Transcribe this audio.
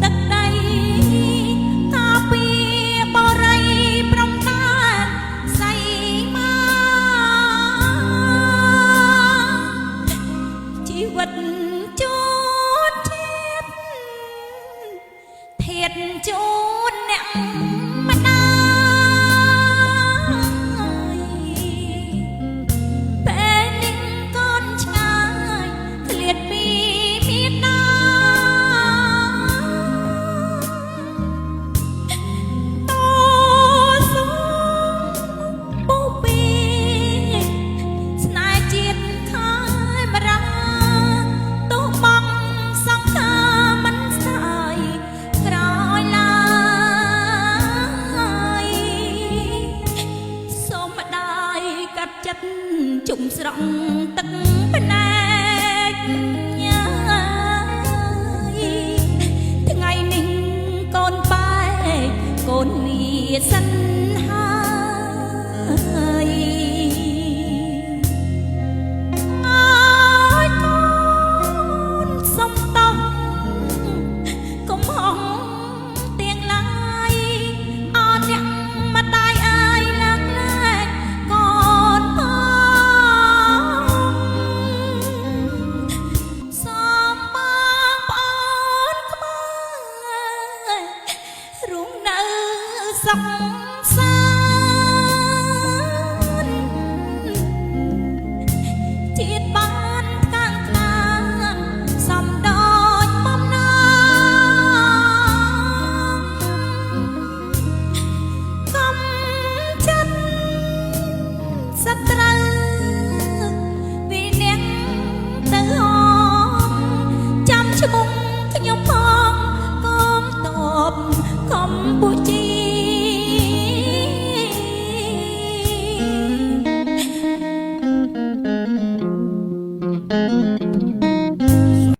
ទឹកដីកាពីបរិយព្រំដែនសីមាជីវិតជូនជាតិធាតជូនអ្នកម្ដាយពេលនេះកូនឆ្ងាយឃ្លាតពីមេដាតោសូមពូពីស្នេហ៍ជាតិខែមរាទោះបងសង្ខាមិនស្ដាយក្រោយឡើយសូមម្ដាយកាត់ចិត្តជុំស្រង់ទឹកភ្នែកញ៉ាយថ្ងៃនេះកូនបែកកូនលាសិនហើយ អើយកូនសុំតោះកុំហងទៀងឡើយអត់អ្នកម្ដាយអើយលើកលែងកូនផងសូមបងប្អូនខ្មែររួមនៅសុខ